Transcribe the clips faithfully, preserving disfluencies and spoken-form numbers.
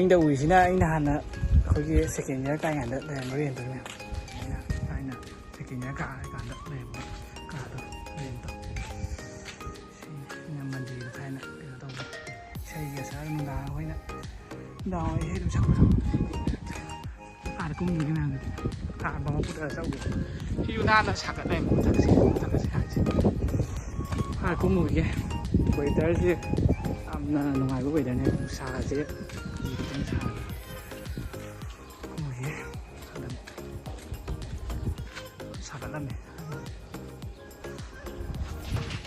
ꯁꯤꯗ ꯎꯔꯤꯁꯤꯅ ꯑꯩꯅ ꯍꯥꯟꯅ ꯑꯩꯈꯣꯏꯒꯤ ꯁꯦꯀꯦꯟ ꯏꯌꯥꯔ ꯀꯥꯏꯉꯩꯗ ꯂꯩꯔꯝꯕ ꯔꯦꯟꯇꯨꯅꯦ꯫ ꯑꯩꯅ ꯊꯥꯏꯅ ꯁꯦꯀꯦꯟ ꯏꯌꯥꯔ ꯀꯥꯔꯀꯥꯟꯗ ꯂꯩꯔꯝꯕ ꯀꯥꯗꯣ, ꯔꯦꯟꯇꯣ꯫ ꯁꯤ ꯑꯩꯅ ꯃꯟꯗꯤꯔꯗ ꯊꯥꯏꯅ ꯀꯩꯅꯣ ꯇꯧꯕ, ꯏꯁꯩꯒ ꯁꯛꯑꯒ ꯅꯨꯡꯗꯥꯡ ꯑꯩꯈꯣꯏꯅ ꯅꯨꯡꯗꯥꯡ ꯋꯥꯏ ꯏꯁꯩ ꯑꯗꯨꯝ ꯁꯛꯄꯗꯣ꯫ ꯑꯥꯗ ꯀꯨꯝꯈꯤꯕ ꯃꯌꯥꯝꯗꯨꯗꯤ꯫ ꯀꯥꯔ ꯕꯥꯃꯣꯟ ꯄꯨꯊꯔ ꯆꯠꯂꯨꯕꯗꯣ꯫ ꯁꯤꯁꯨ ꯅꯥꯟꯅ ꯁꯥꯒꯠ ꯂꯩꯔꯝꯃꯦ꯫ ꯃꯊꯛꯁꯦ, ꯃꯊꯛꯁꯦ ꯍꯥꯏꯁꯦ꯫ ꯑꯥ ꯀꯨꯝꯃꯨꯈꯤꯒꯦ꯫ ꯋꯦꯗꯔꯁꯦ ꯌꯥꯝꯅ ꯅꯨꯡꯉꯥꯏꯕ ꯋꯦꯗꯔꯅꯦ꯫ ꯅꯨꯡꯁꯥꯁꯦ ꯈꯤꯇꯪ ꯁꯥꯔꯦ꯫ ꯀꯨꯝꯃꯨꯈꯤꯒꯦ꯫ ꯑꯗꯨꯝ ꯁꯥꯒꯠꯂꯝꯃꯦ꯫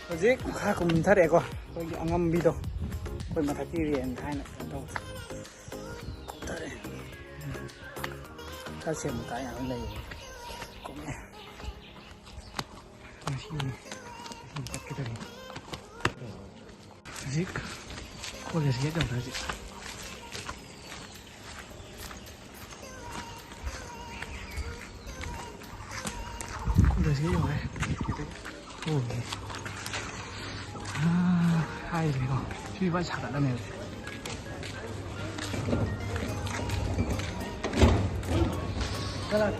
ꯍꯧꯖꯤꯛ ꯃꯈꯥ ꯀꯨꯝꯊꯔꯛꯑꯦꯀꯣ꯫ ꯑꯩꯈꯣꯏꯒꯤ ꯑꯉꯝꯕꯤꯗꯣ, ꯑꯩꯈꯣꯏ ꯃꯊꯛꯀꯤ ꯔꯦꯟ ꯊꯥꯏꯅ ꯀꯩꯅꯣ ꯇꯧꯕꯗꯣ꯫ ꯀꯨꯝꯊꯔꯛꯑꯦ꯫ ꯈꯔ ꯁꯦꯝꯕ ꯀꯥꯏ ꯌꯥꯝ ꯂꯩꯌꯦ꯫ ꯀꯨꯝꯃꯦ꯫ ꯉꯁꯤ ꯆꯠꯀꯗꯕꯅꯤ꯫ ꯍꯧꯖꯤꯛ ꯀꯣꯂꯦꯖ ꯒꯦꯠ ꯌꯧꯔꯦ ꯍꯧꯖꯤꯛ꯫ ꯀꯣꯂꯦꯖ ꯒꯦꯠ ꯌꯧꯔꯦ꯫ ꯊꯣꯛꯑꯒꯦ꯫ ꯑꯥ, ꯍꯥꯏꯔꯤꯕꯅꯤꯀꯣ꯫ ꯁꯤ ꯐꯖꯅ ꯁꯥꯒꯠꯂꯝꯃꯦꯕ꯫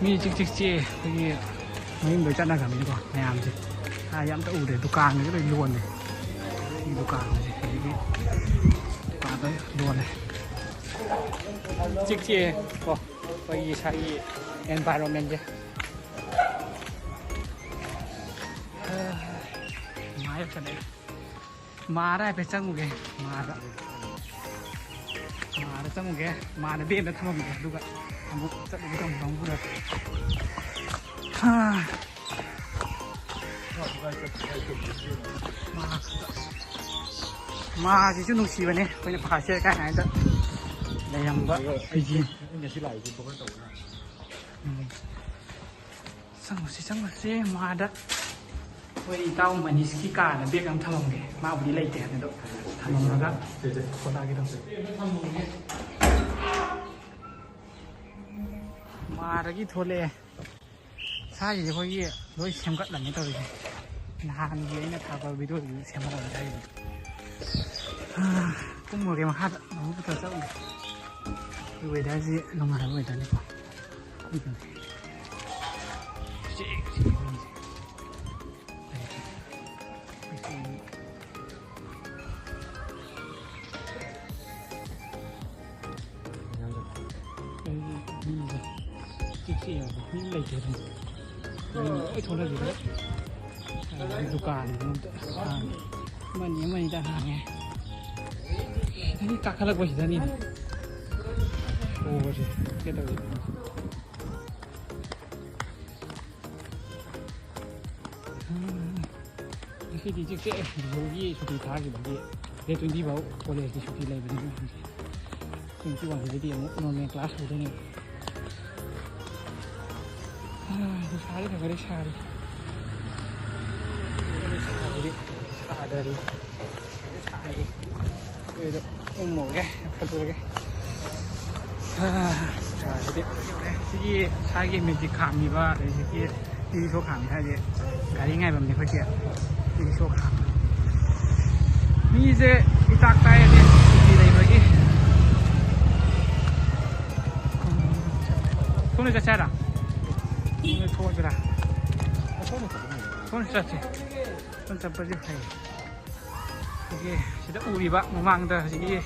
ꯃꯤ ꯆꯤꯛ ꯆꯤꯛ ꯆꯤꯛꯑꯦ꯫ ꯑꯩꯈꯣꯏꯒꯤ ꯃꯌꯨꯝꯗ ꯆꯠꯅꯈ꯭ꯔꯕꯅꯤꯅꯀꯣ ꯃꯌꯥꯝꯁꯦ꯫ ꯑꯥ, ꯌꯥꯝꯇ ꯎꯗ꯭ꯔꯦ꯫ ꯗꯨꯀꯥꯟꯒꯁꯦ ꯂꯣꯏ ꯂꯣꯜꯂꯦ꯫ ꯁꯤ ꯗꯨꯀꯥꯟꯒꯁꯦ ꯑꯗꯒꯤ ꯗꯨꯀꯥꯟ ꯂꯣꯏ ꯂꯣꯜꯂꯦ꯫ ꯆꯤꯛ ꯆꯤꯛꯑꯦ ꯀꯣ ꯑꯩꯈꯣꯏꯒꯤ ꯏꯁꯥꯒꯤ environment ꯁꯦ꯫ ꯅꯨꯡꯉꯥꯏ ꯐꯖꯅ꯫ ꯃꯥꯗ ꯍꯥꯏꯐꯦꯠ ꯆꯪꯉꯨꯒꯦ꯫ ꯃꯥꯗ꯫ ꯃꯥꯗ ꯆꯪꯉꯨꯒꯦ꯫ ꯃꯥꯗ ꯕꯦꯟꯗ ꯊꯝꯃꯝꯒꯦ꯫ ꯑꯗꯨꯒ ꯑꯃꯨꯛ ꯆꯠꯂꯨꯒꯦ ꯇꯧꯅꯤ ꯀꯥꯡꯕꯨꯗ꯫ ꯍꯥ꯫ ꯃꯥ-, ꯃꯥꯁꯤꯁꯨ ꯅꯨꯡꯁꯤꯕꯅꯦ꯫ ꯑꯩꯈꯣꯏꯅ ꯐꯥꯔꯁ ꯏꯌꯔ ꯀꯥꯏꯉꯩꯗ ꯂꯩꯔꯝꯕ꯫ ꯑꯩꯒꯤ ꯉꯁꯤ ꯂꯥꯛꯏꯁꯦ ꯐꯣꯀꯁ ꯇꯧꯕ꯫ ꯎꯝ꯫ ꯆꯪꯉꯨꯁꯤ, ꯆꯪꯉꯨꯁꯤ꯫ ꯃꯥꯗ ꯑꯩꯈꯣꯏ ꯏꯇꯥꯎ ꯃꯅꯤꯁꯀꯤ ꯀꯥꯗ ꯕꯦꯒ ꯑꯃ ꯊꯝꯃꯝꯒꯦ꯫ ꯃꯥꯕꯨꯗꯤ ꯂꯩꯇꯦ ꯍꯥꯏꯕꯗꯣ ꯊꯝꯃꯝꯃꯒ ꯊꯣꯛꯂꯛꯑꯒꯦ ꯇꯧꯁꯦ꯫ ꯃꯥꯗꯒꯤ ꯊꯣꯛꯂꯛꯑꯦ꯫ ꯁꯥꯏꯁꯤꯗꯤ ꯑꯩꯈꯣꯏꯒꯤ ꯂꯣꯏ ꯁꯦꯝꯒꯠꯂꯝꯃꯦ ꯇꯧꯔꯤꯁꯦ꯫ ꯅꯍꯥꯟꯒꯤ ꯑꯩꯅ ꯊꯥꯒꯠꯄ ꯚꯤꯗꯤꯑꯣꯗꯨꯁꯨ ꯁꯦꯝꯒꯠꯂꯝꯃꯦ ꯍꯥꯏꯔꯤꯁꯦ꯫ ꯀꯨꯝꯃꯨꯔꯒꯦ ꯃꯈꯥꯗ꯫ ꯑꯃꯨꯛ ꯄꯨꯊꯣꯛ ꯆꯠꯂꯨꯒꯦ꯫ Weatherꯁꯤ ꯅꯨꯡꯉꯥꯏꯕ weatherꯅꯤꯀꯣ꯫ ꯃꯤꯁꯦ ꯆꯤꯛ ꯆꯤꯛꯑꯦꯕ, ꯃꯤ ꯂꯩꯇꯦ ꯑꯗꯨꯝ꯫ ꯃꯤ ꯂꯣꯏ ꯊꯣꯛꯅꯈꯤꯕ꯫ ꯑꯗꯒꯤ ꯗꯨꯀꯥꯟ ꯑꯃꯅꯤ ꯑꯃꯅꯤꯗ ꯍꯥꯡꯉꯦ꯫ ꯁꯤꯗꯒꯤ ꯀꯥꯈꯠꯂꯛꯄꯁꯤꯗꯅꯤ ꯁꯣꯔꯁꯦ ꯀꯩꯗꯧꯔꯤꯅꯣ? ꯉꯁꯤꯗꯤ ꯆꯤꯛ ꯆꯤꯛꯑꯦ꯫ ꯗꯤꯁꯣꯒꯤ ꯁꯨꯇꯤ ꯊꯥꯈꯤꯕꯒꯤ date twenty ꯐꯥꯎ ꯀꯣꯂꯦꯖꯀꯤ ꯁꯨꯇꯤ ꯂꯩꯕꯅꯤ꯫ Twenty oneꯁꯤꯗꯗꯤ ꯑꯃꯨꯛ normal class ꯍꯧꯗꯣꯏꯅꯦ꯫ ꯅꯨꯡꯁꯥꯗꯤ ꯈꯔ ꯈꯔ ꯁꯥꯔꯤ꯫ ꯁꯥꯗ꯭ꯔꯗꯤ ꯁꯥꯔꯤ꯫ ꯑꯗꯨꯗꯣ ꯎꯝꯃꯨꯔꯒꯦ, ꯌꯥꯝ ꯐꯠꯇꯔꯒꯦ꯫ ꯁꯤꯗꯤ ꯁꯤꯒꯤ ꯏꯁꯥꯒꯤ magic ꯈꯥꯝꯃꯤꯕ, ꯑꯗꯒꯤ ꯇꯤ ꯔꯤꯛꯁꯣ ꯈꯥꯝꯃꯤ ꯍꯥꯏꯁꯦ ꯒꯥꯔꯤ ꯉꯥꯏꯐꯝꯅꯦ ꯑꯩꯈꯣꯏꯒꯤ ꯇꯤ ꯔꯤꯛꯁꯣ ꯈꯥꯝꯃꯤ꯫ ꯃꯤꯁꯦ ꯏꯇꯥꯛ ꯇꯥꯏꯔꯗꯤ ꯁꯨꯇꯤ ꯂꯩꯕꯒꯤ꯫ ꯁꯣꯝꯗ ꯆꯠꯁꯦ ꯍꯥꯏꯔꯣ? ꯁꯣꯝꯗ ꯊꯣꯛꯑꯁꯤꯔꯥ? ꯁꯣꯝꯗ ꯆꯠꯁꯦ꯫ ꯁꯣꯝ ꯆꯠꯄꯁꯦ ꯐꯩ꯫ ꯑꯩꯈꯣꯏꯒꯤ ꯁꯤꯗ ꯎꯔꯤꯕ ꯃꯃꯥꯡꯗ ꯍꯧꯖꯤꯛꯀꯤ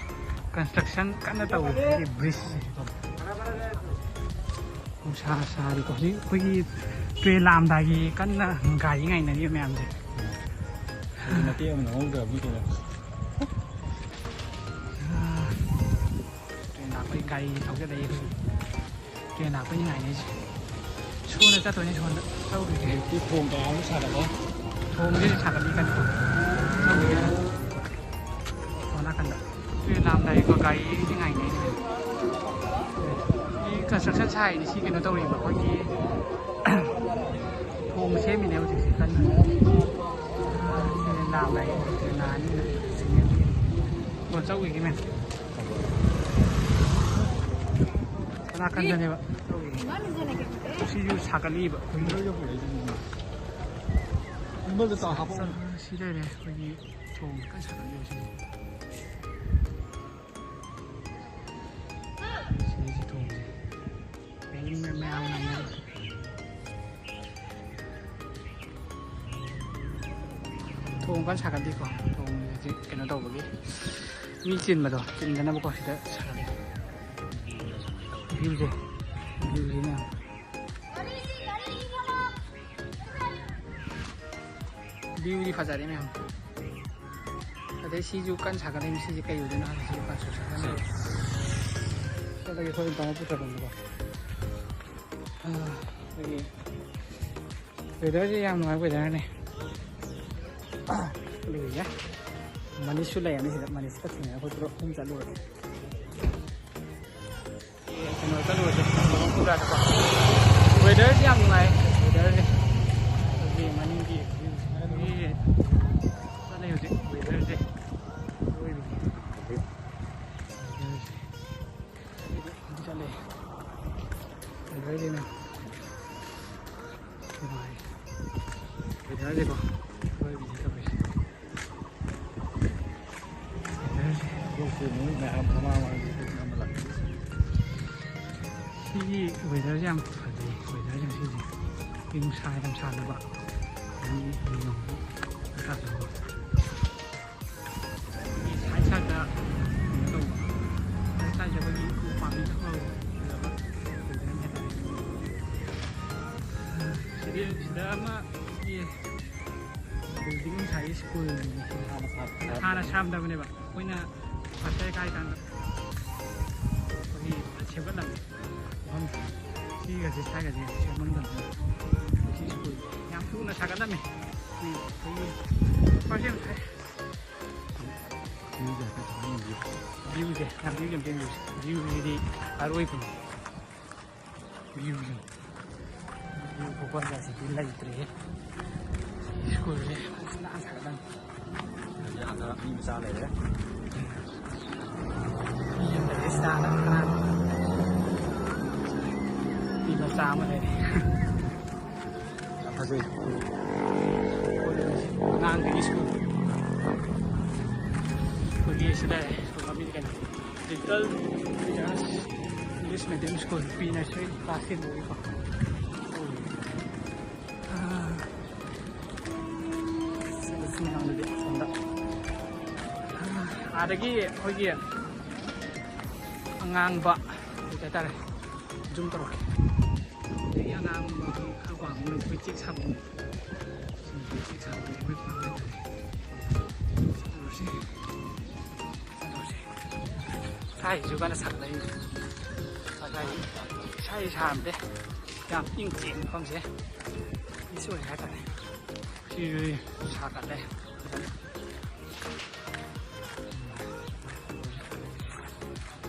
construction ꯀꯟꯅ ꯇꯧꯔꯤ, ꯁꯤꯒꯤ bridgeꯁꯦ꯫ ꯅꯨꯡꯁꯥ ꯁꯥꯔꯤꯀꯣ ꯍꯧꯖꯤꯛ꯫ ꯑꯩꯈꯣꯏꯒꯤ train ꯂꯥꯛꯑꯝꯗꯥꯏꯒꯤ ꯀꯟꯅ ꯒꯥꯔꯤ ꯉꯥꯏꯅꯔꯤꯕ ꯃꯌꯥꯝꯁꯦ꯫ ꯃꯇꯦꯛ ꯑꯃ ꯅꯪꯍꯧꯗ꯭ꯔꯕꯅꯤ ꯀꯩꯅꯣ꯫ Train ꯂꯥꯛꯄꯒꯤ ꯒꯥꯔꯤ ꯊꯧꯖꯤꯜꯂꯛꯏ ꯍꯧꯖꯤꯛ꯫ Train ꯂꯥꯛꯄꯒꯤ ꯉꯥꯏꯅꯩꯁꯦ꯫ ꯁꯣꯝꯗ ꯆꯠꯇꯣꯏꯅꯦ, ꯁꯣꯝꯗ ꯆꯠꯂꯨꯈꯤꯒꯦ꯫ ꯍꯧꯖꯤꯛꯇꯤ ꯊꯣꯡ ꯀꯌꯥ ꯑꯃ ꯁꯥꯒꯠꯂꯦ꯫ ꯊꯣꯡꯁꯦ ꯁꯥꯒꯠꯂꯤ ꯀꯟꯅ꯫ ꯆꯠꯂꯨꯈꯤꯒꯦ꯫ ꯁꯣꯝ ꯅꯥꯀꯟꯗ꯫ Train ꯂꯥꯛꯑꯝꯗꯥꯏꯒꯤꯀꯣ ꯒꯥꯔꯤꯒꯤ ꯉꯥꯏꯅꯩꯅꯦ꯫ ꯁꯤ construction ꯁꯥꯏꯅꯤ, ꯁꯤ ꯀꯩꯅꯣ ꯇꯧꯔꯤꯕ ꯑꯩꯈꯣꯏꯒꯤ ꯊꯣꯡ ꯁꯦꯝꯃꯤꯅꯦ ꯍꯧꯖꯤꯛꯁꯦ ꯀꯟꯅ꯫ Train ꯂꯥꯛꯑꯝꯗꯥꯏꯒꯤ train ꯂꯥꯛꯑꯅꯤꯅ signal ꯄꯤꯔꯤ꯫ ꯑꯣ, ꯆꯠꯂꯨꯈꯤꯒꯦ ꯃꯦꯝ꯫ ꯁꯣꯝ ꯅꯥꯀꯟꯗꯅꯦꯕ꯫ ꯁꯤꯁꯨ ꯁꯥꯒꯠꯂꯤꯕ꯫ ꯁꯤ ꯂꯩꯔꯦ ꯑꯩꯈꯣꯏꯒꯤ ꯊꯣꯡ ꯀꯟꯅ ꯁꯥꯒꯠꯂꯤꯕ ꯁꯤꯁꯦ꯫ ꯃꯌꯥꯝ ꯉꯥꯏꯅꯔꯤ꯫ ꯊꯣꯡ ꯀꯟꯅ ꯁꯥꯒꯠꯂꯤꯀꯣ꯫ ꯊꯣꯡ ꯍꯧꯖꯤꯛ ꯀꯩꯅꯣ ꯇꯧꯕꯒꯤ, ꯃꯤ ꯆꯤꯟꯕꯗꯣ ꯆꯤꯟꯗꯅꯕꯀꯣ ꯁꯤꯗ ꯁꯥꯒꯠꯂꯤ꯫ ꯚ꯭ꯌꯨꯁꯦ, ꯚ꯭ꯌꯨꯁꯦ ꯃꯌꯥꯝ꯫ ꯚ꯭ꯌꯨꯗꯤ ꯐꯖꯔꯦ ꯃꯌꯥꯝ꯫ ꯑꯗꯩ ꯁꯤꯁꯨ ꯀꯟꯅ ꯁꯥꯒꯠꯂꯛꯏ꯫ ꯁꯤꯁꯦ ꯀꯩ ꯑꯣꯏꯗꯣꯏꯅꯣ ꯈꯪꯗꯦ꯫ ꯁꯤꯁꯦ construction ꯀꯟꯅ ꯇꯧꯔꯤ꯫ ꯁꯤꯗꯒꯤ ꯑꯩꯈꯣꯏ ꯇꯧꯔ ꯄꯨꯊꯔꯛꯄꯅꯤꯀꯣ꯫ ꯑꯗꯒꯤ weatherꯁꯦ ꯌꯥꯝ ꯅꯨꯡꯉꯥꯏꯕ weatherꯅꯦ꯫ ꯑꯗꯨꯒꯤꯅꯦ꯫ ꯃꯅꯤꯁꯁꯨ ꯂꯩꯔꯅꯤ ꯁꯤꯗ꯫ ꯃꯅꯤꯁꯀ ꯊꯦꯡꯅꯔꯒ ꯑꯩꯈꯣꯏ ꯄꯨꯂꯞ ꯑꯍꯨꯝ ꯆꯠꯂꯨꯔꯒꯦ꯫ ꯀꯩꯅꯣ ꯆꯠꯂꯨꯔꯁꯦ, ꯕ꯭ꯔꯍꯃꯄꯨꯔꯥꯗꯀꯣ꯫ Weatherꯁꯦ ꯌꯥꯝ ꯅꯨꯡꯉꯥꯏ, weatherꯁꯦ꯫ ꯑꯩꯈꯣꯏꯒꯤ ꯃꯅꯤꯡꯒꯤ viewꯁꯦ꯫ ꯆꯠꯂꯦ ꯍꯧꯖꯤꯛ weatherꯁꯦ꯫ ꯀꯣꯏꯕꯒꯤ weatherꯁꯦ꯫ ꯑꯗꯨꯝ ꯆꯠꯂꯦ꯫ Weatherꯁꯤꯅ ꯅꯨꯡꯉꯥꯏ꯫ Weatherꯁꯦꯀꯣ, ꯀꯣꯏꯕꯁꯦ ꯇꯧꯔꯤꯁꯦ꯫ Weatherꯁꯦ꯫ ꯀꯣꯛꯁꯦ ꯅꯨꯃꯤꯠ ꯃꯌꯥꯝ ꯃꯃꯥꯡ ꯃꯃꯥꯡꯗꯒꯤ ꯀꯣꯛ ꯉꯥꯎꯍꯜꯂꯛꯑꯦ꯫ ꯁꯤꯒꯤ weatherꯁꯦ ꯌꯥꯝ ꯐꯖꯩ꯫ Weatherꯁꯦ ꯉꯁꯤꯁꯦ꯫ ꯅꯨꯡꯁꯥ ꯌꯥꯝ ꯁꯥꯗꯕ꯫ ꯑꯗꯒꯤ ꯅꯣꯡꯁꯨ ꯇꯥꯗꯕ꯫ ꯑꯩꯈꯣꯏꯒꯤ side sideꯇ ꯀꯩꯅꯣ ꯇꯧꯕ, side sideꯇ ꯑꯩꯈꯣꯏꯒꯤ ꯎ ꯄꯥꯝꯕꯤ ꯈꯔ ꯍꯧꯕ, ꯐꯖꯕ weather ꯑꯃ ꯍꯥꯏꯇꯥꯔꯦ꯫ ꯁꯤꯗꯤ, ꯁꯤꯗ ꯑꯃ ꯁꯤꯒꯤ building ꯉꯁꯥꯏꯒꯤ schoolꯒꯤ ꯍꯥꯟꯅ ꯁꯥ-, ꯍꯥꯟꯅ ꯁꯥꯔꯝꯗꯕꯅꯦꯕ, ꯑꯩꯈꯣꯏꯅ first year ꯀꯥꯏꯀꯥꯟꯗ ꯑꯩꯈꯣꯏꯒꯤ ꯁꯦꯝꯒꯠꯂꯝꯃꯦ꯫ ꯃꯐꯝꯁꯦ, ꯁꯤꯒꯁꯦ ꯁ꯭ꯋꯥꯏꯒꯁꯦ ꯁꯦꯝꯃꯝꯗꯕꯅꯦ꯫ ꯁꯤ school ꯌꯥꯝ ꯊꯨꯅ ꯁꯥꯒꯠꯂꯝꯃꯦ꯫ ꯁꯤ ꯑꯩꯈꯣꯏꯒꯤ first year ꯉꯁꯥꯏ꯫ Viewꯁꯦ ꯍꯥꯏꯐꯦꯠ ꯊꯥꯖꯤꯟꯕꯤꯌꯨ꯫ Viewꯁꯦ, ꯌꯥꯝ view ꯌꯥꯝ ꯄꯦꯟꯕꯤꯌꯨꯁꯦ꯫ Viewꯁꯤꯗꯤ ꯑꯔꯣꯏꯕꯅꯤ꯫ Viewꯁꯦ꯫ View ꯈꯨꯐꯖꯁꯤꯗꯤ ꯂꯩꯇ꯭ꯔꯦꯍꯦ꯫ Schoolꯁꯦ ꯐꯖꯅ ꯁꯥꯒꯠꯂꯝꯃꯤ꯫ ꯑꯗꯨꯗ ꯃꯤ ꯃꯆꯥ ꯂꯩꯔꯦ꯫ ꯃꯤ ꯑꯃ ꯂꯩꯔꯦ, ꯁꯤꯗ ꯀꯅꯥꯅꯣ? ꯃꯤ ꯃꯆꯥ ꯑꯃ ꯂꯩꯔꯦ꯫ ꯌꯥꯝ ꯐꯖꯩ꯫ ꯑꯉꯥꯡꯈꯩꯒꯤ school꯫ ꯑꯩꯈꯣꯏꯒꯤ ꯁꯤꯗ school ꯃꯃꯤꯡ ꯀꯩꯅꯣ? Little Prince꯫ English medium school, pre nursery class ꯁꯤꯡꯗꯨꯒꯤꯀꯣ꯫ ꯑꯥ, ꯁꯤ ꯃꯌꯥꯝꯗꯨꯗꯤ ꯑꯁꯣꯝꯗ꯫ ꯑꯥ, ꯑꯗꯒꯤ ꯑꯩꯈꯣꯏꯒꯤ ꯑꯉꯥꯡꯕ ꯀꯩ ꯍꯥꯏꯇꯥꯔꯦ, zoom ꯇꯧꯔꯛꯀꯦ꯫ ꯑꯗꯒꯤ ꯑꯉꯥꯡꯕ ꯑꯋꯥꯡꯕ ꯑꯩꯈꯣꯏ ꯆꯦꯛ ꯁꯥꯐꯝ꯫ ꯁꯤ ꯆꯦꯛ ꯁꯥꯐꯝ ꯑꯩꯈꯣꯏ ꯄꯥꯡꯒꯜ ꯇꯧꯔꯤ꯫ ꯁꯥꯏꯁꯤꯁꯨ ꯀꯟꯅ ꯁꯥꯒꯠꯂꯛꯏ꯫ ꯉꯁꯥꯏ ꯏꯁꯥ ꯏꯁꯥꯔꯝꯗꯦ꯫ ꯌꯥꯝ ꯏꯪ ꯆꯤꯛꯏ ꯃꯐꯝꯁꯦ꯫ ꯏꯁ ꯑꯣꯏꯔꯦ ꯍꯥꯏꯇꯥꯔꯦ꯫ ꯁꯤꯁꯨ ꯁꯥꯒꯠꯂꯦ꯫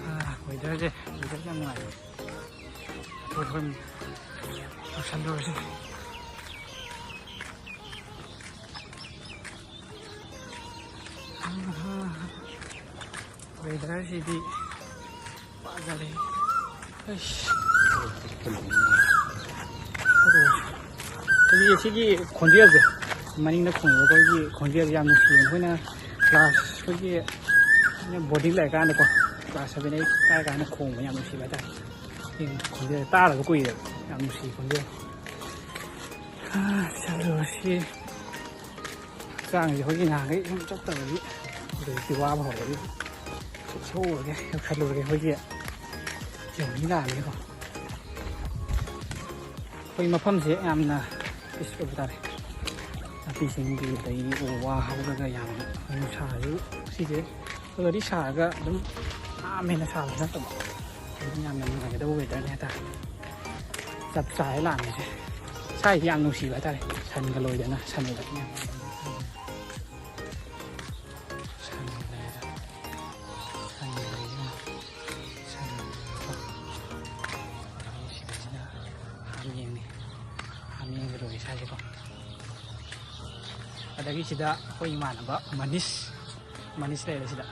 ꯑꯥ, weatherꯁꯦ, weatherꯁꯦ ꯌꯥꯝ ꯅꯨꯡꯉꯥꯏ꯫ ꯍꯣꯏ, ꯍꯣꯏ꯫ ꯂꯣꯏꯁꯜꯂꯨꯔꯁꯤ꯫ Weatherꯁꯤꯗꯤ ꯐꯖꯔꯦ꯫ ꯑꯩꯁ꯫ ꯑꯗꯨ, ꯑꯩꯈꯣꯏꯒꯤ ꯁꯤꯒꯤ ꯈꯣꯟꯖꯦꯜꯁꯦ, ꯃꯅꯤꯡꯗ ꯈꯣꯡꯕ ꯑꯩꯈꯣꯏꯒꯤ ꯈꯣꯟꯖꯦꯜꯁꯦ ꯌꯥꯝ ꯅꯨꯡꯁꯤꯕꯅꯦ꯫ ꯑꯩꯈꯣꯏꯅ class, ꯑꯩꯈꯣꯏꯒꯤ boarding ꯂꯩꯔꯀꯥꯟꯗꯀꯣ, class seven eight ꯀꯥꯏꯔꯀꯥꯟꯗ ꯈꯣꯡꯕ ꯌꯥꯝ ꯅꯨꯡꯁꯤꯕ ꯍꯥꯏꯇꯥꯔꯦ꯫ ꯁꯤ ꯈꯣꯟꯖꯦꯜ ꯇꯥꯗꯕ ꯀꯨꯏꯔꯦꯕ꯫ ꯌꯥꯝ ꯅꯨꯡꯁꯤ ꯈꯣꯟꯖꯦꯜ꯫ ꯑꯥ, ꯆꯠꯂꯨꯔꯁꯤ꯫ ꯍꯛꯆꯥꯡꯁꯦ ꯑꯩꯈꯣꯏꯒꯤ ꯅꯍꯥꯟꯈꯩ ꯁꯨꯝ ꯆꯠꯇꯕꯒꯤ ꯍꯧꯖꯤꯛꯇꯤ ꯋꯥꯕ ꯍꯧꯔꯛꯏ꯫ ꯆꯠꯊꯣꯛꯎꯔꯒꯦ, ꯌꯧꯁꯜꯂꯨꯔꯒꯦ ꯑꯩꯈꯣꯏꯒꯤ ꯌꯧꯅꯤ ꯂꯥꯛꯑꯅꯤꯀꯣ꯫ ꯑꯩꯈꯣꯏ ꯃꯐꯝꯁꯦ ꯌꯥꯝꯅ peace ꯑꯣꯏꯕ ꯇꯥꯔꯦ꯫ ꯅꯥꯄꯤ ꯁꯤꯡꯕꯤ ꯑꯗꯒꯤ ꯎ ꯋꯥ ꯍꯧꯔꯒ ꯌꯥꯝꯅ ꯅꯨꯡꯁꯥꯁꯨ ꯁꯤꯁꯦ ꯑꯣꯜꯔꯦꯗꯤ ꯁꯥꯔꯒ ꯑꯗꯨꯝ ꯌꯥꯝ ꯍꯦꯟꯅ ꯁꯥꯕꯁꯨ ꯅꯠꯇꯕ꯫ ꯑꯗꯨꯝ ꯌꯥꯝꯅ ꯅꯨꯡꯉꯥꯏꯒꯗꯕ weatherꯅꯦ ꯍꯥꯏꯇꯥꯔꯦ꯫ ꯆꯞ ꯆꯥꯔꯦ ꯂꯥꯛꯑꯝꯃꯤꯁꯦ꯫ ꯁ꯭ꯋꯥꯏꯁꯦ ꯌꯥꯝ ꯅꯨꯡꯁꯤꯕ ꯍꯥꯏꯇꯥꯔꯦ꯫ ꯁꯟꯒ ꯂꯣꯏꯗꯅ, ꯁꯟ ꯂꯣꯏꯗꯅ ꯌꯥꯝ ꯁꯟ ꯂꯩꯔꯦ꯫ ꯁꯟ ꯂꯩꯔꯦ꯫ ꯁꯟ ꯂꯩꯔꯦꯀꯣ꯫ ꯑꯗꯒꯤ ꯁꯤꯗꯩꯁꯤꯅ ꯍꯥꯃꯦꯡꯅꯤ꯫ ꯍꯥꯃꯦꯡꯒ ꯂꯣꯏꯔꯦ ꯁ꯭ꯋꯥꯏꯁꯦꯀꯣ꯫ ꯑꯗꯒꯤ ꯁꯤꯗ ꯑꯩꯈꯣꯏ ꯏꯃꯥꯟꯅꯕ ꯃꯅꯤꯁ, ꯃꯅꯤꯁ ꯂꯩꯔꯦ ꯁꯤꯗ꯫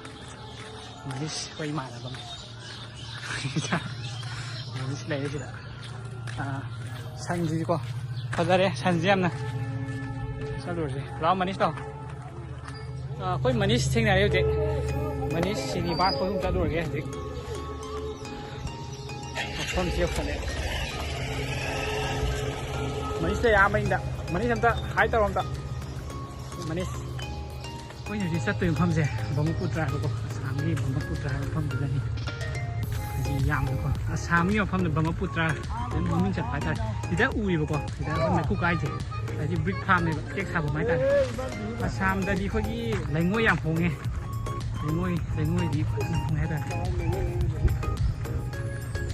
ꯃꯅꯤꯁ ꯑꯩꯈꯣꯏ ꯏꯃꯥꯟꯅꯕ ꯑꯃ꯫ ꯃꯅꯤꯁ ꯂꯩꯔꯦ ꯁꯤꯗ꯫ ꯑꯥ, ꯁꯟꯁꯤꯀꯣ, ꯐꯖꯔꯦ ꯁꯟꯁꯤ ꯌꯥꯝꯅ꯫ ꯆꯠꯂꯨꯔꯁꯤ꯫ ꯂꯥꯛꯑꯣ ꯃꯅꯤꯁ, ꯂꯥꯛꯑꯣ꯫ ꯑꯥ, ꯑꯩꯈꯣꯏ ꯃꯅꯤꯁ ꯊꯦꯡꯅꯔꯦ ꯍꯧꯖꯤꯛ꯫ ꯃꯅꯤꯁ ꯁꯤꯅꯤ ꯄꯥꯔꯛ ꯑꯩꯈꯣꯏ ꯑꯍꯨꯝ ꯆꯠꯂꯨꯔꯒꯦ ꯍꯧꯖꯤꯛ꯫ ꯃꯐꯝꯁꯦ ꯌꯧꯁꯜꯂꯛꯑꯦ꯫ ꯃꯅꯤꯁꯇ ꯌꯥꯝꯕꯅꯤꯗ꯫ ꯃꯅꯤꯁ ꯑꯝꯇ ꯍꯥꯏ ꯇꯧꯔꯣ ꯑꯝꯇ꯫ ꯃꯅꯤꯁ꯫ ꯑꯩꯈꯣꯏꯅ ꯍꯧꯖꯤꯛ ꯆꯠꯇꯣꯏ ꯃꯐꯝꯁꯦ ꯕ꯭ꯔꯍꯃꯄꯨꯇ꯭ꯔ ꯍꯥꯏꯕꯀꯣ, ꯑꯁꯥꯝꯒꯤ ꯕ꯭ꯔꯍꯃꯄꯨꯇ꯭ꯔ ꯍꯥꯏꯕ ꯃꯐꯝꯗꯨꯗꯅꯤ꯫ ꯍꯧꯖꯤꯛ ꯌꯥꯝꯕꯀꯣ, ꯑꯁꯥꯝꯒꯤ ꯃꯐꯝꯗ ꯕ꯭ꯔꯍꯃꯄꯨꯇ꯭ꯔ ꯑꯗꯨꯝ ꯃꯃꯤꯡ ꯆꯠꯄ ꯍꯥꯏꯇꯥꯔꯦ꯫ ꯁꯤꯗ ꯎꯏꯕꯀꯣ, ꯁꯤꯗ ꯑꯩꯈꯣꯏ ꯃꯩꯈꯨ ꯀꯥꯏꯁꯦ, ꯍꯥꯏꯗꯤ ꯕ꯭ꯔꯤꯛ ꯐꯥꯝꯅꯦꯕ, ꯆꯦꯛ ꯁꯥꯐꯝ ꯍꯥꯏꯇꯥꯔꯦ꯫ ꯑꯁꯥꯝꯗꯗꯤ ꯑꯩꯈꯣꯏꯒꯤ ꯂꯩꯉꯣꯏ ꯌꯥꯝ ꯍꯣꯡꯉꯦ꯫ ꯂꯩꯉꯣꯏ, ꯂꯩꯉꯣꯏꯗꯤ ꯐꯖꯅ ꯐꯪꯉꯦ ꯍꯥꯏꯇꯥꯔꯦ꯫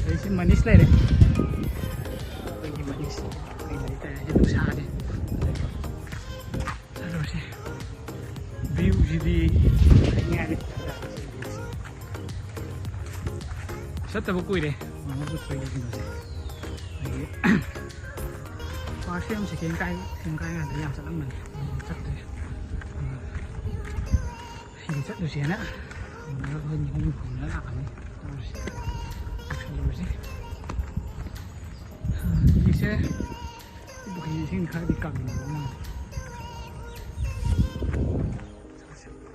ꯑꯗꯩ ꯁꯤ ꯃꯅꯤꯁ ꯂꯩꯔꯦ꯫ ꯑꯩꯈꯣꯏꯒꯤ ꯃꯅꯤꯁ꯫ ꯑꯩ ꯂꯩ ꯇꯥꯔꯦ꯫ ꯁꯤ ꯅꯨꯡꯁꯥꯁꯦ꯫ ꯆꯠꯂꯨꯔꯁꯤ꯫ ꯚ꯭ꯌꯨꯁꯤꯗꯤ ꯂꯩꯉꯥꯏꯅꯤ꯫ ꯆꯠꯇꯕ ꯀꯨꯏꯔꯦ꯫ ꯃꯃꯥ ꯄꯨꯊꯣꯛꯏ ꯀꯩꯅꯣꯁꯦ꯫ ꯑꯗꯒꯤ ꯐꯥꯔꯁ ꯁꯦꯝ, ꯁꯦꯀꯦꯟ ꯀꯥꯏ, ꯁꯦꯀꯦꯟ ꯀꯥꯏ ꯀꯥꯟꯗ ꯌꯥꯝ ꯆꯠꯂꯝꯕꯅꯤ꯫ ꯆꯠꯇ꯭ꯔꯦ꯫ ꯁꯤꯗ ꯆꯠꯂꯨꯁꯦꯅ ꯍꯧꯅꯔꯒ ꯑꯩꯈꯣꯏ ꯅꯤꯍꯨꯝ ꯍꯧꯅꯔ ꯂꯥꯛꯄꯅꯤ꯫ ꯆꯠꯂꯨꯁꯤ꯫ ꯆꯠꯂꯨꯔꯁꯤ꯫ ꯍꯧꯖꯤꯛꯁꯦ ꯄꯨꯈ꯭ꯔꯤ ꯏꯁꯤꯡ ꯈꯔꯗꯤ ꯀꯪꯉꯕ ꯃꯥꯜꯂꯦ꯫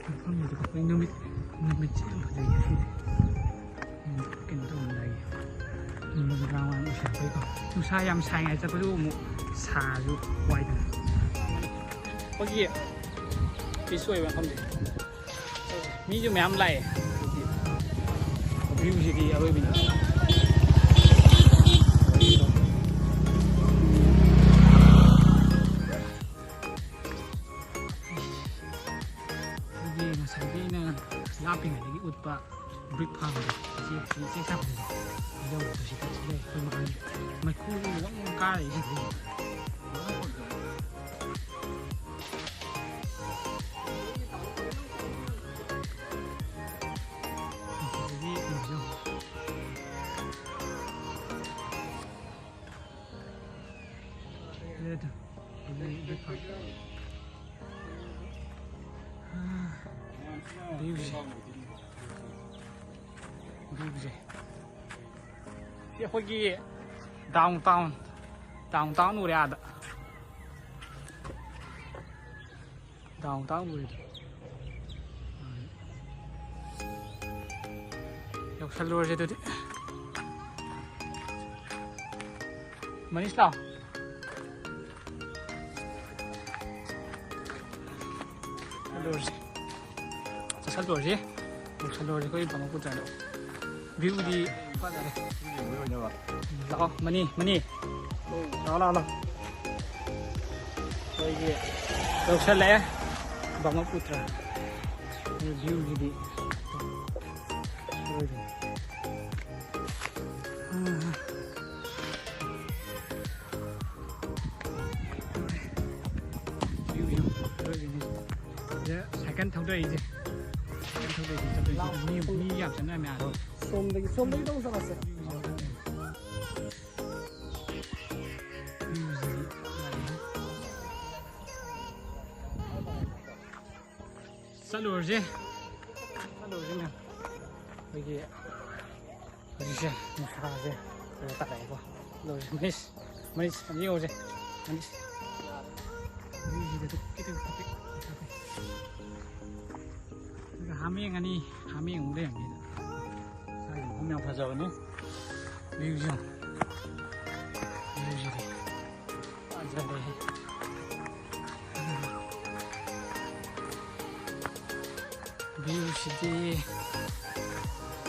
ꯃꯐꯝꯗꯨꯗ ꯑꯩꯈꯣꯏ ꯅꯨꯃꯤꯠ, ꯅꯨꯃꯤꯠꯁꯦ ꯌꯥꯝ ꯐꯖꯩ ꯉꯁꯤꯗꯤ꯫ ꯀꯩꯅꯣ ꯇꯧꯔꯝꯗꯥꯏꯒꯤ ꯅꯨꯃꯤꯗꯥꯡ ꯋꯥꯏꯔꯝ ꯑꯣꯏꯁꯜꯂꯛꯄꯩꯀꯣ꯫ ꯅꯨꯡꯁꯥ ꯌꯥꯝ ꯁꯥꯏꯉꯥꯏ ꯆꯠꯄꯗꯨ ꯑꯃꯨꯛ ꯁꯥꯔꯁꯨ ꯋꯥꯏꯗꯅ꯫ ꯑꯩꯈꯣꯏꯒꯤ ꯄꯤꯁ ꯑꯣꯏꯕ ꯃꯐꯝꯁꯦ꯫ ꯃꯤꯁꯨ ꯃꯌꯥꯝ ꯂꯥꯛꯑꯦ꯫ ꯚ꯭ꯌꯨꯁꯤꯗꯤ ꯑꯔꯣꯏꯕꯤꯅꯤ꯫ ꯑꯩꯈꯣꯏꯒꯤ ꯉꯁꯥꯏꯒꯤ ꯑꯩꯅ ꯂꯥꯞꯄꯤꯉꯩꯗꯒꯤ ꯎꯠꯄ ꯕ꯭ꯔꯤꯛ ꯐꯥꯝꯗꯣ, ꯑꯁꯤ ꯆꯦꯛ ꯆꯥꯛ ꯁꯥꯐꯝꯗꯣ, ꯑꯗꯨ ꯌꯧꯕꯗꯣ ꯁꯤꯗ ꯂꯩ꯫ ꯑꯩꯈꯣꯏ ꯃꯥꯡꯗ ꯃꯩꯈꯨ ꯋꯪ ꯋꯪ ꯀꯥꯔꯛꯏꯁꯤꯗꯤ꯫ ꯑꯗꯒꯤ ꯀꯩꯅꯣꯁꯨ꯫ ꯑꯗꯨ, ꯑꯗꯨ, ꯑꯗꯨ ꯐꯪ-, ꯑꯥ, ꯚ꯭ꯌꯨꯁꯦ꯫ ꯚ꯭ꯌꯨꯁꯦ꯫ ꯁꯤ ꯑꯩꯈꯣꯏꯒꯤ ꯗꯥꯎꯟ ꯇꯥꯎꯟ, ꯗꯥꯎꯟ ꯇꯥꯎꯟ ꯎꯔꯦ ꯑꯥꯗ꯫ ꯗꯥꯎꯟ ꯇꯥꯎꯟ ꯎꯔꯦ꯫ ꯌꯧꯁꯜꯂꯨꯔꯁꯦ ꯑꯗꯨꯗꯤ꯫ ꯃꯅꯤꯁ ꯂꯥꯎ꯫ ꯆꯠꯂꯨꯔꯁꯤ꯫ ꯆꯠꯁꯜꯂꯨꯔꯁꯤ꯫ ꯌꯧꯁꯜꯂꯨꯔꯁꯤ ꯑꯩꯈꯣꯏ ꯕ꯭ꯔꯍ꯭ꯃꯄꯨꯇ꯭ꯔꯗꯣ꯫ Viewꯗꯤ ꯐꯖꯔꯦ꯫ ꯂꯥꯛꯑꯣ, ꯃꯅꯤ, ꯃꯅꯤ꯫ ꯂꯥꯛꯑꯣ, ꯂꯥꯛꯑꯣ, ꯂꯥꯛꯑꯣ꯫ ꯑꯩꯈꯣꯏꯒꯤ ꯌꯧꯁꯜꯂꯛꯑꯦ ꯕ꯭ꯔꯍ꯭ꯃꯄꯨꯇ꯭ꯔ꯫ Viewꯁꯤꯗꯤ꯫ View ꯌꯦꯡꯉꯨ, ꯂꯣꯏꯔꯤꯅꯤ꯫ ꯁꯤꯗ ꯁꯥꯏꯀꯜ ꯊꯧꯗꯔꯛꯏꯁꯦ꯫ ꯁꯥꯏꯀꯜ ꯊꯧꯗꯔꯛꯏꯁꯦ ꯆꯠꯇꯣꯏꯁꯦ꯫ ꯃꯤ, ꯃꯤ ꯌꯥꯝ ꯆꯠꯅꯔꯝꯃꯦ ꯑꯥꯗ꯫ ꯁꯣꯝꯗꯒꯤ, ꯁꯣꯝꯗꯒꯤ ꯇꯧ ꯆꯠꯂꯁꯦ꯫ ꯆꯠꯂꯨꯔꯁꯦ꯫ ꯆꯠꯂꯨꯔꯁꯦ ꯃꯌꯥꯝ꯫ ꯑꯩꯈꯣꯏꯒꯤ ꯍꯧꯖꯤꯛꯁꯦ ꯅꯨꯡꯁꯥꯁꯦ ꯀꯩꯅꯣ ꯇꯥꯔꯛꯑꯦꯀꯣ꯫ ꯂꯣꯏꯔꯦ꯫ ꯃꯩꯁ, ꯃꯩꯁ ꯑꯝꯇ ꯌꯦꯡꯉꯨꯁꯦ꯫ ꯃꯩꯁ꯫ ꯃꯤꯁꯤꯗ ꯇꯨꯞ ꯇꯨꯞ ꯇꯨꯞ ꯇꯨꯞ꯫ ꯑꯗꯨꯒ ꯍꯥꯃꯦꯡ ꯑꯅꯤ, ꯍꯥꯃꯦꯡ ꯑꯃꯨꯛ ꯂꯩꯔꯝꯃꯦ꯫ ꯁ꯭ꯋꯥꯏꯒꯤ ꯃꯐꯝ ꯌꯥꯝ ꯐꯖꯕꯅꯤ꯫ Viewꯁꯦ ꯌꯦꯡꯉꯨ꯫ Viewꯁꯤꯗꯤ꯫ ꯐꯖꯔꯦꯍꯦ꯫ Viewꯁꯤꯗꯤ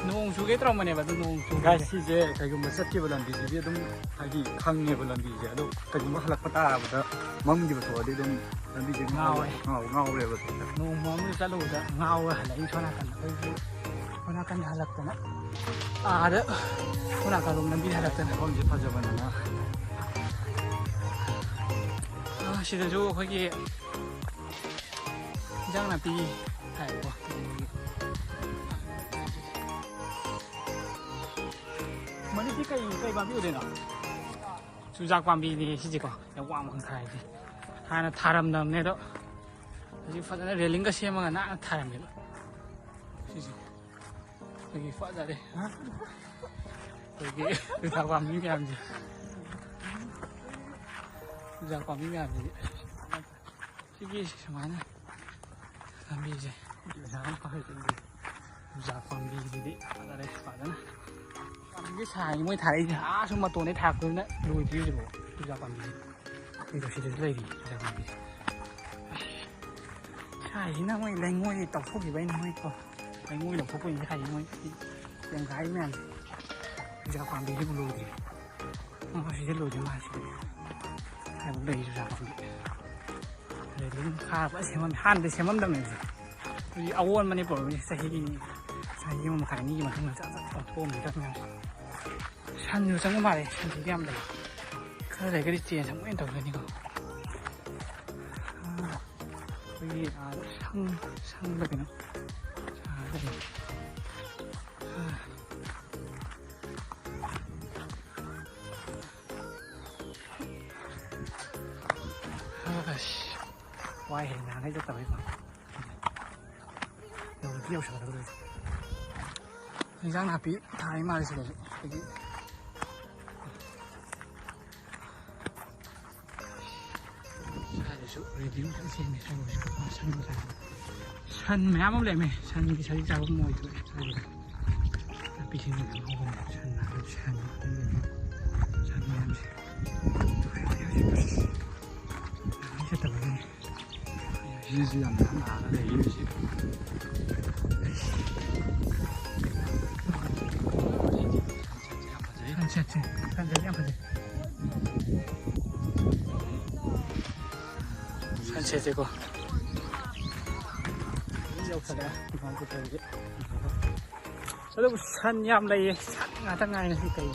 ꯅꯣꯡ ꯆꯨꯒꯦ ꯇꯧꯔꯝꯕꯅꯦꯕ, ꯑꯗꯨ ꯅꯣꯡ ꯆꯨꯒꯦ꯫ Guys, ꯁꯤꯁꯦ ꯀꯩꯒꯨꯝꯕ ꯆꯠꯈꯤꯕ ꯂꯝꯕꯤꯁꯤꯗꯤ ꯑꯗꯨꯝ ꯍꯥꯏꯗꯤ ꯈꯪꯉꯦꯕ ꯂꯝꯕꯤꯁꯦ, ꯑꯗꯣ ꯀꯩꯒꯨꯝꯕ ꯍꯜꯂꯛꯄ ꯇꯥꯔꯕꯗ ꯃꯝꯈꯤꯕ ꯊꯣꯛꯑꯗꯤ ꯑꯗꯨꯝ ꯂꯝꯕꯤꯁꯦ ꯉꯥꯎꯔꯦ꯫ ꯉꯥꯎ-, ꯉꯥꯎꯔꯦꯕ꯫ ꯅꯣꯡꯃ ꯑꯃ ꯆꯠꯂꯨꯕꯗ ꯉꯥꯎꯔ ꯍꯜꯂꯛꯏ ꯁꯣꯝ ꯅꯥꯀꯟꯗ꯫ ꯑꯩꯈꯣꯏꯁꯨ ꯁꯣꯝ ꯅꯥꯀꯟꯗ ꯍꯜꯂꯛꯇꯅ ꯑꯥꯗ ꯁꯣꯝ ꯅꯥꯀꯜꯂꯣꯝ ꯂꯝꯕꯤꯗ ꯍꯜꯂꯛꯇꯅ꯫ ꯃꯐꯝꯁꯦ ꯐꯖꯕꯅꯤꯅ꯫ ꯑꯥ, ꯁꯤꯗꯁꯨ ꯑꯩꯈꯣꯏꯒꯤ ꯏꯟꯖꯥꯡ ꯅꯥꯄꯤ ꯊꯥꯏꯀꯣ꯫ ꯃꯅꯤꯄꯨꯔꯤ ꯀꯩ, ꯀꯩ ꯄꯥꯝꯕꯤ ꯑꯣꯏꯗꯣꯏꯅꯣ? ꯆꯨꯖꯥꯛ ꯄꯥꯝꯕꯤꯅꯦ ꯁꯤꯁꯦꯀꯣ꯫ ꯌꯥꯝ ꯋꯥꯡ ꯋꯥꯡ ꯊꯥꯏꯁꯦ꯫ ꯍꯥꯟꯅ ꯊꯥꯔꯝꯗꯕꯅꯦ ꯑꯗꯣ ꯍꯧꯖꯤꯛ ꯐꯖꯅ railingꯒ ꯁꯦꯝꯃꯒ ꯅꯥꯟꯅ ꯊꯥꯔꯝꯃꯦꯕ꯫ ꯁꯤꯁꯦ ꯑꯩꯈꯣꯏꯒꯤ ꯐꯖꯔꯦ꯫ ꯑꯩꯈꯣꯏꯒꯤ ꯆꯨꯖꯥꯛ ꯄꯥꯝꯕꯤ ꯃꯌꯥꯝꯁꯦ꯫ ꯆꯨꯖꯥꯛ ꯄꯥꯝꯕꯤ ꯃꯌꯥꯝꯁꯤꯗꯤ꯫ ꯁꯤꯒꯤ ꯁꯨꯃꯥꯏꯅ ꯂꯝꯕꯤꯁꯦ ꯆꯨꯖꯥꯛ ꯄꯥꯝꯕꯤꯁꯤꯗꯤ ꯐꯖꯔꯦ ꯐꯖꯅ꯫ ꯁꯤꯒꯤ ꯁꯥꯏ ꯃꯣꯏ ꯊꯥꯔꯛꯏꯁꯦ ꯑꯥ ꯁꯨꯝ ꯃꯇꯣꯟꯗꯩ ꯊꯥꯔꯛꯄꯅꯤꯅ ꯂꯣꯏꯗ꯭ꯔꯤ ꯍꯧꯖꯤꯛꯐꯥꯎ ꯆꯨꯖꯥꯛ ꯄꯥꯝꯕꯤꯁꯦ꯫ ꯑꯗꯣ ꯁꯤꯗꯁꯨ ꯂꯩꯔꯤ ꯆꯨꯖꯥꯛ ꯄꯥꯝꯕꯤ꯫ ꯁꯥꯏꯁꯤꯅ ꯃꯣꯏ ꯂꯩꯉꯣꯏ ꯇꯧꯊꯣꯛꯈꯤꯕ ꯑꯩꯅ ꯃꯣꯏꯀꯣ꯫ ꯂꯩꯉꯣꯏ ꯂꯧꯊꯣꯛꯄ ꯑꯣꯏꯅ ꯁꯥꯏ ꯃꯣꯏ ꯁꯤ ꯇꯦꯡꯈꯥꯏ ꯃꯌꯥꯝꯁꯦ꯫ ꯆꯨꯖꯥꯛ ꯄꯥꯝꯕꯤꯁꯤꯕꯨ ꯂꯣꯏꯗ꯭ꯔꯤ꯫ ꯑꯣ, ꯁꯤꯗ ꯂꯣꯏꯗ꯭ꯔꯤ ꯃꯥꯜꯂꯦ ꯁꯤꯗꯤ꯫ ꯍꯥꯏꯕꯨ ꯂꯩ ꯆꯨꯖꯥꯛ ꯄꯥꯝꯕꯤ꯫ ꯑꯗꯩ ꯑꯗꯨꯝ ꯈꯥꯔ ꯐꯖꯅ ꯁꯦꯝꯃꯝꯃꯦ꯫ ꯍꯥꯟꯅꯗꯤ ꯁꯦꯝꯃꯝꯗꯕꯅꯦ ꯁꯦ꯫ ꯍꯧꯖꯤꯛ ꯑꯑꯣꯟꯕꯅꯦ ꯄꯨꯔꯛꯏꯁꯦ꯫ ꯆꯍꯤ, ꯆꯍꯤ ꯑꯃ ꯃꯈꯥꯏ ꯑꯅꯤꯒꯤ ꯃꯇꯨꯡꯗ ꯆꯥꯛ ꯆꯥꯛ ꯑꯣꯟꯊꯣꯛꯑꯝꯃꯦ ꯆꯥꯛ ꯃꯌꯥꯝꯁꯦ꯫ ꯁꯟꯁꯨ ꯆꯪꯕ ꯃꯥꯜꯂꯦ꯫ ꯁꯟꯁꯤꯗꯤ ꯌꯥꯝ ꯂꯩ꯫ ꯈꯔ ꯂꯩꯔꯒꯗꯤ ꯆꯦꯟꯖ ꯑꯃꯨꯛ ꯍꯦꯟꯅ ꯇꯧꯗꯣꯏꯅꯤꯀꯣ꯫ ꯑꯥ, ꯑꯩꯈꯣꯏꯒꯤ, ꯑꯥ, ꯁꯪ, ꯁꯪꯗ ꯀꯩꯅꯣ ꯁꯥꯔꯒ ꯂꯩ꯫ ꯑꯥ꯫ ꯑꯁ, ꯋꯥꯏꯍꯦ, ꯅꯍꯥꯟꯈꯩ ꯆꯠꯇꯕꯩꯀꯣ꯫ ꯌꯧꯗꯤ ꯌꯧꯁꯜꯂꯛꯀꯗꯧꯔꯦ꯫ ꯏꯟꯖꯥꯡ ꯅꯥꯄꯤ ꯊꯥꯔꯤ ꯃꯥꯜꯂꯦ ꯁꯤꯗꯁꯨ꯫ ꯑꯩꯈꯣꯏꯒꯤ ꯁ꯭ꯋꯥꯏꯗꯁꯨ ꯔꯦꯗꯤꯑꯣ ꯈꯔ ꯁꯦꯝꯃꯦ꯫ ꯁ꯭ꯋꯥꯏꯗꯁꯨ ꯁꯟ ꯃꯆꯥ꯫ ꯁꯟ ꯃꯌꯥꯝ ꯑꯃ ꯂꯩꯔꯝꯃꯦ꯫ ꯁꯟꯒꯤ ꯁꯖꯤꯛ ꯆꯥꯐꯝ ꯑꯣꯏꯗꯣꯏꯅꯦ ꯁ꯭ꯋꯥꯏꯗ꯫ ꯅꯥꯄꯤ ꯁꯤꯡꯕꯤ ꯃꯌꯥꯝ ꯍꯧꯕꯅꯦ꯫ ꯁꯟ ꯍꯥꯏꯕ ꯁꯟ ꯉꯥꯛꯇꯅꯦ꯫ ꯁꯟ ꯃꯌꯥꯝꯁꯦ꯫ ꯂꯝꯕꯤ ꯆꯠꯇꯕꯒꯤꯅꯦ꯫ ꯃꯤꯁꯨ ꯌꯥꯝ ꯃꯌꯥꯝ ꯂꯥꯛꯑꯒ ꯂꯩꯔꯤ ꯍꯧꯖꯤꯛ꯫ ꯁꯟꯁꯦꯠꯁꯦ, ꯁꯟꯁꯦꯠ ꯌꯥꯝ ꯐꯖꯩ꯫ ꯁꯟꯁꯦꯠꯁꯦꯀꯣ꯫ ꯌꯧꯁꯜꯂꯛꯑꯦ꯫ ꯑꯗꯨꯕꯨ ꯁꯟ ꯌꯥꯝ ꯂꯩꯌꯦ꯫ ꯁꯟ ꯉꯥꯛꯇ ꯉꯥꯏꯔꯦ ꯁꯤ ꯀꯩꯅꯣ꯫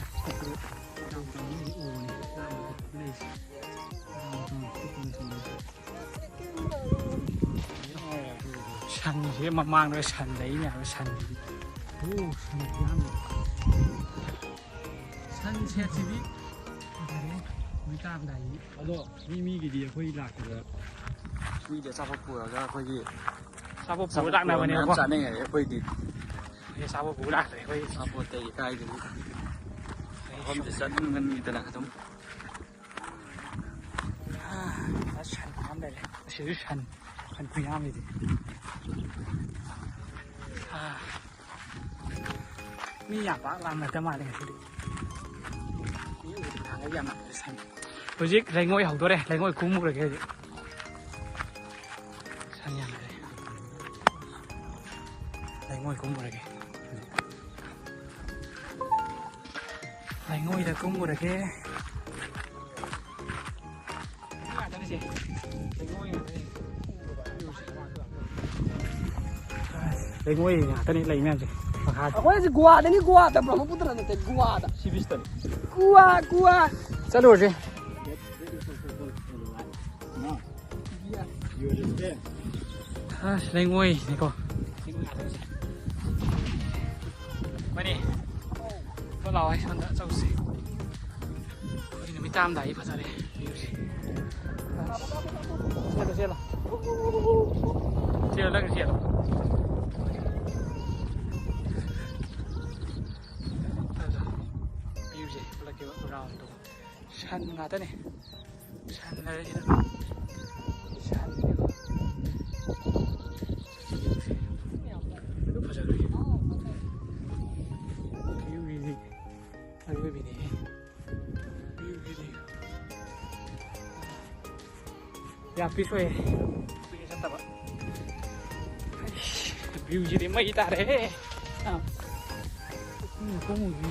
ꯁꯟꯁꯦ ꯃꯃꯥꯡꯗ ꯁꯟ ꯂꯩꯅꯦ ꯍꯥꯏꯕ ꯁꯟꯁꯤꯗꯤ꯫ ꯑꯣ, ꯁꯟ ꯌꯥꯝ ꯂꯩ꯫ ꯁꯟꯁꯦꯠꯁꯤꯗꯤ ꯐꯖꯔꯦ꯫ ꯅꯨꯃꯤꯠ ꯇꯥꯔꯝꯗꯥꯏꯒꯤ꯫ ꯑꯗꯣ ꯃꯤ ꯃꯤꯒꯤꯗꯤ ꯑꯩꯈꯣꯏ ꯂꯥꯛꯄꯗ ꯃꯤꯒꯤ ꯑꯆꯥꯄꯣꯠ ꯄꯨꯔꯒ ꯑꯩꯈꯣꯏꯒꯤ ꯑꯆꯥꯄꯣꯠ ꯄꯨꯔ ꯑꯆꯥꯄꯣꯠ ꯂꯥꯛꯅꯕꯅꯦꯕꯀꯣ꯫ ꯃꯌꯥꯝ ꯆꯥꯅꯩ ꯍꯥꯏꯌꯦ꯫ ꯑꯩꯈꯣꯏꯗꯤ ꯑꯩꯈꯣꯏ ꯑꯆꯥꯄꯣꯠ ꯄꯨꯔ ꯂꯥꯛꯇ꯭ꯔꯦ ꯑꯩꯈꯣꯏ꯫ ꯑꯆꯥꯄꯣꯠꯇꯒꯤ ꯀꯥꯏꯗꯒꯤ ꯃꯐꯝꯁꯦ ꯆꯠꯅꯤꯡꯒꯅꯤꯗꯅ ꯑꯗꯨꯝ꯫ ꯑꯥ, ꯁꯟ ꯃꯌꯥꯝ ꯂꯩꯔꯦ꯫ ꯑꯁꯤꯁꯨ ꯁꯟ, ꯁꯟ ꯈꯨꯌꯥꯝꯁꯤꯗꯤ꯫ ꯑꯥ꯫ ꯃꯤ ꯌꯥꯝ ꯄꯥꯛ ꯂꯥꯛꯅꯗ ꯃꯥꯜꯂꯦ ꯉꯁꯤꯗꯤ꯫ ꯃꯤ ꯎꯗ꯭ꯔꯤꯉꯩ ꯌꯥꯝ ꯂꯥꯛꯅꯔꯦ ꯁꯟ꯫ ꯍꯧꯖꯤꯛ ꯂꯩꯉꯣꯏ ꯍꯧꯗꯣꯔꯦ, ꯂꯩꯉꯣꯏ ꯀꯨꯝꯃꯨꯔꯒꯦ ꯍꯧꯖꯤꯛ꯫ ꯁꯟ ꯌꯥꯝꯅꯔꯦ꯫ ꯂꯩꯉꯣꯏ ꯀꯨꯝꯃꯨꯔꯒꯦ꯫ ꯂꯩꯉꯣꯏꯗ ꯀꯨꯝꯃꯨꯔꯒꯦ꯫ ꯂꯩꯉꯣꯏ ꯉꯥꯛꯇꯅꯤ ꯂꯩ ꯃꯌꯥꯝꯁꯦ ꯃꯈꯥꯗ꯫ ꯑꯩꯈꯣꯏ ꯍꯧꯖꯤꯛ ꯒꯣꯋꯥꯗꯅꯤ, ꯒꯣꯋꯥꯗ, ꯕ꯭ꯔꯍ꯭ꯃꯄꯨꯇ꯭ꯔ ꯅꯠꯇꯦ, ꯒꯣꯋꯥꯗ꯫ ꯁꯤ ꯕꯤꯁꯇꯅꯤ꯫ ꯒꯣꯋꯥ, ꯒꯣꯋꯥ꯫ ꯆꯠꯂꯨꯔꯁꯦ꯫ ꯑꯁ, ꯂꯩꯉꯣꯏꯅꯤꯀꯣ꯫ ꯃꯅꯤ꯫ ꯊꯣꯛ ꯂꯥꯛꯑꯣ, ꯑꯩ ꯁꯣꯝꯗ ꯆꯧꯁꯤ꯫ ꯑꯩꯈꯣꯏ ꯅꯨꯃꯤꯠ ꯇꯥꯔꯝꯗꯥꯏꯒꯤ ꯐꯖꯔꯦ viewꯁꯦ꯫ ꯑꯁ꯫ ꯆꯦꯜꯂꯣ, ꯆꯦꯜꯂꯣ꯫ ꯆꯦꯜꯂꯣ, ꯅꯪ ꯆꯦꯜꯂꯣ꯫ ꯑꯗꯣ viewꯁꯦ ꯄꯨꯂꯞꯀꯤ round ꯇꯧꯕ꯫ ꯁꯟ ꯉꯥꯛꯇꯅꯦ꯫ ꯁꯟ ꯂꯩꯔꯁꯤꯅ ꯁꯟꯅꯦꯕ꯫ ꯐꯖꯈ꯭ꯔꯦ꯫ Viewꯁꯤꯗꯤ ꯑꯔꯣꯏꯕꯤꯅꯦ꯫ Viewꯁꯤꯗꯤ ꯌꯥꯝ peace ꯑꯣꯏꯌꯦ꯫ ꯀꯨꯏꯅ ꯆꯠꯇꯕ꯫ ꯑꯩꯁ, viewꯁꯤꯗꯤ ꯃꯩ ꯇꯥꯔꯦꯍꯦ꯫ ꯑꯥ꯫ ꯎꯝ, ꯀꯨꯝꯃꯨꯁꯤ꯫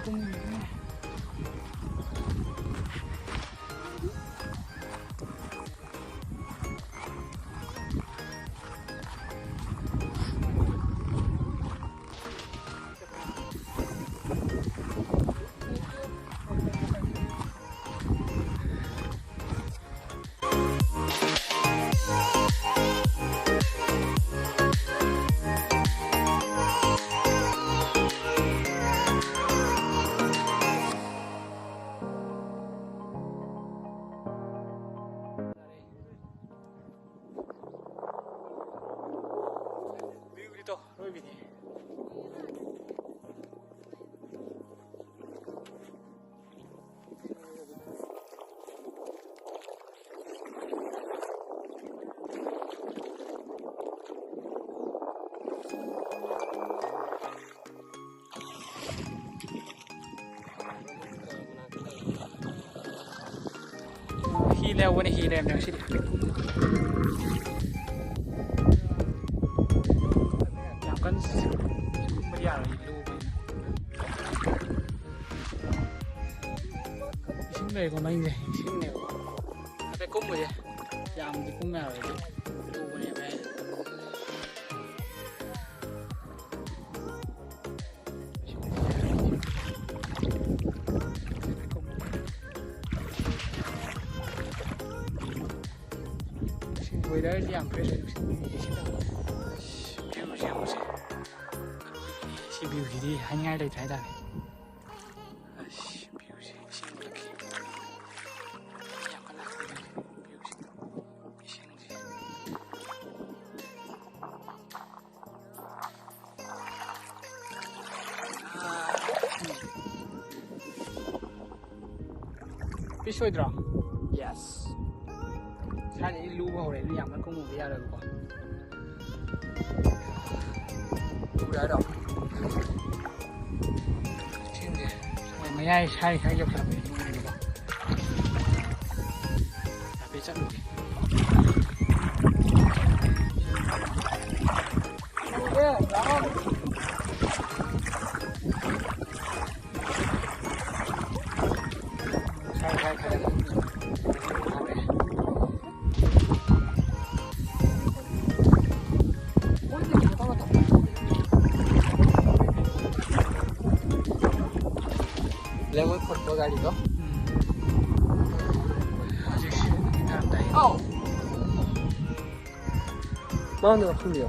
ꯀꯨꯝꯃꯨꯁꯤ꯫ ꯂꯩꯍꯧꯕꯅꯦ, ꯍꯤ ꯂꯩꯔꯝꯃꯦ ꯉꯁꯤꯗꯤ꯫ ꯌꯥꯝ ꯀꯟꯅ ꯀꯨꯝꯕꯗꯤ ꯌꯥꯔꯣꯏ, ꯂꯨꯕꯅꯤꯅ꯫ ꯏꯁꯤꯡ ꯂꯩꯀꯣ, ꯃꯅꯤꯡꯁꯦ ꯏꯁꯤꯡꯅꯦꯕꯀꯣ꯫ ꯍꯥꯏꯐꯦꯠ ꯀꯨꯝꯃꯨꯁꯦ꯫ ꯌꯥꯝꯗꯤ ꯀꯨꯝ ꯌꯥꯔꯣꯏ, ꯑꯗꯨ ꯂꯨꯕꯅꯦꯕ꯫ ꯋꯦꯗꯔꯁꯤ ꯌꯥꯝ ꯐ꯭ꯔꯦꯁ ꯑꯣꯏ, ꯅꯨꯡꯁꯤꯠ ꯅꯨꯡꯁꯤꯠ ꯁꯤꯠꯂꯒ꯫ ꯑꯁ, ꯚ꯭ꯌꯨꯁꯤ ꯌꯦꯡꯉꯨꯁꯦ꯫ ꯁꯤ ꯚ꯭ꯌꯨꯁꯤꯗꯤ ꯍꯥꯏꯅꯤꯡꯉꯥꯏ ꯂꯩꯇ꯭ꯔꯦ ꯍꯥꯏꯇꯥꯔꯦ꯫ ꯑꯁ, ꯚ꯭ꯌꯨꯁꯤ ꯏꯁꯤꯡ ꯃꯊꯛꯀꯤ ꯌꯥꯝ ꯀꯟꯅ ꯂꯥꯛꯄ ꯚ꯭ꯌꯨꯁꯤ꯫ ꯏꯁꯤꯡꯁꯤ꯫ ꯄꯤꯁ ꯑꯣꯏꯗ꯭ꯔꯣ? ꯌꯦꯁ꯫ ꯁ꯭ꯋꯥꯏꯗꯒꯤ ꯂꯨꯕ ꯍꯧꯔꯦ, ꯑꯗꯨ ꯌꯥꯝ ꯀꯟꯅ ꯀꯨꯝꯃꯨꯕ ꯌꯥꯔꯣꯏꯕꯀꯣ꯫ ꯂꯨꯔꯦ ꯍꯥꯏꯔꯣ? ꯏꯁꯤꯡꯁꯦ ꯃꯌꯥꯏ ꯁ꯭ꯋꯥꯏ ꯈꯔ ꯌꯧꯁꯜꯂꯛꯄꯗꯤ ꯂꯨꯔꯦꯕꯀꯣ꯫ ꯍꯥꯏꯐꯦꯠ ꯆꯠꯂꯨꯒꯦ꯫ ꯂꯦꯃꯟ ꯐꯨꯠꯇꯣ ꯒꯥꯔꯤꯗꯣ꯫ ꯍꯧꯖꯤꯛꯁꯤ ꯅꯨꯃꯤꯗꯥꯡ ꯇꯥꯏ꯫ ꯃꯥꯅ ꯈꯪꯗꯦ꯫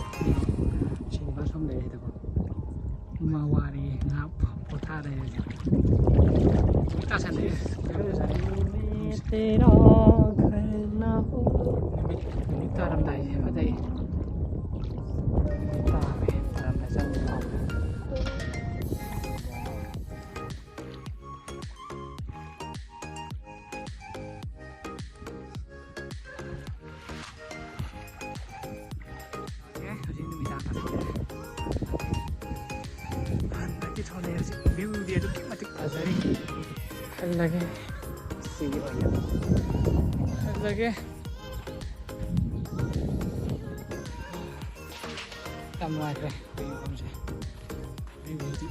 ꯁꯤꯅꯤ ꯕꯁ ꯑꯃ ꯂꯩꯔꯦꯗꯀꯣ꯫ ꯏꯃꯥ ꯋꯥꯔꯦ, ꯉꯥꯏꯍꯥꯛ ꯄꯣꯊꯥꯔꯦ꯫ ꯇꯥꯁꯜꯂꯛꯑꯦ꯫ ꯅꯨꯃꯤꯠ, ꯅꯨꯃꯤꯠ ꯇꯥꯔꯝꯗꯥꯏꯁꯦ ꯐꯖꯩ꯫ ꯅꯨꯃꯤꯠ ꯇꯥꯔꯦ, ꯇꯥꯔꯝꯗꯥꯏ ꯆꯪꯉꯦ꯫ ꯑꯣꯀꯦ, ꯍꯧꯖꯤꯛ ꯅꯨꯃꯤꯗꯥꯡ ꯇꯥꯁꯜꯂꯛꯑꯦ꯫ ꯍꯟꯗꯛꯇꯤ ꯊꯣꯛꯂꯛꯑꯦ ꯍꯧꯖꯤꯛ꯫ ꯚ꯭ꯌꯨꯗꯤ ꯑꯗꯨꯛꯀꯤ ꯃꯇꯤꯛ ꯐꯖꯔꯤ꯫ ꯈꯜꯂꯒꯦ꯫ ꯁꯤꯒꯤ ꯑꯣꯏꯅ ꯐꯖꯒꯦ꯫ ꯌꯥꯝ ꯅꯨꯡꯉꯥꯏꯈ꯭ꯔꯦ ꯑꯩꯈꯣꯏꯒꯤ ꯃꯐꯝꯁꯦ꯫ ꯑꯩꯕꯨꯗꯤ